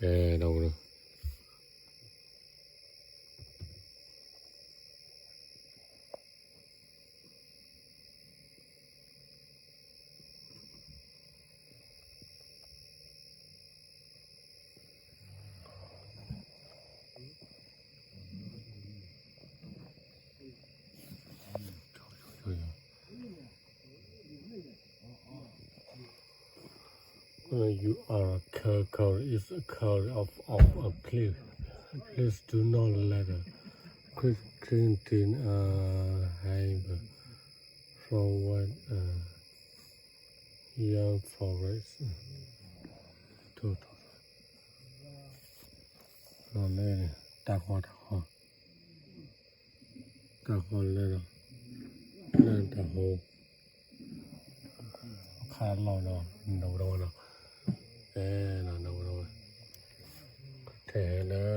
အဲ ဒီပုၢ်ဒီဝဲၢ် You are a cow. Cow is a cow of, of a place. Please do not let a quick drink in a harbor from what a young forest. တၢ်ဃီ တၢ်ဃီ တၢ်ဃီလၢဒီး လၢတၢ်ဃီ ခါလီၤဒီး ဒီပုၢ်ဒီဝဲၢ်နီၤ အဲ ဒီပုၢ်ဒီဝဲၢ် ထဲလၢ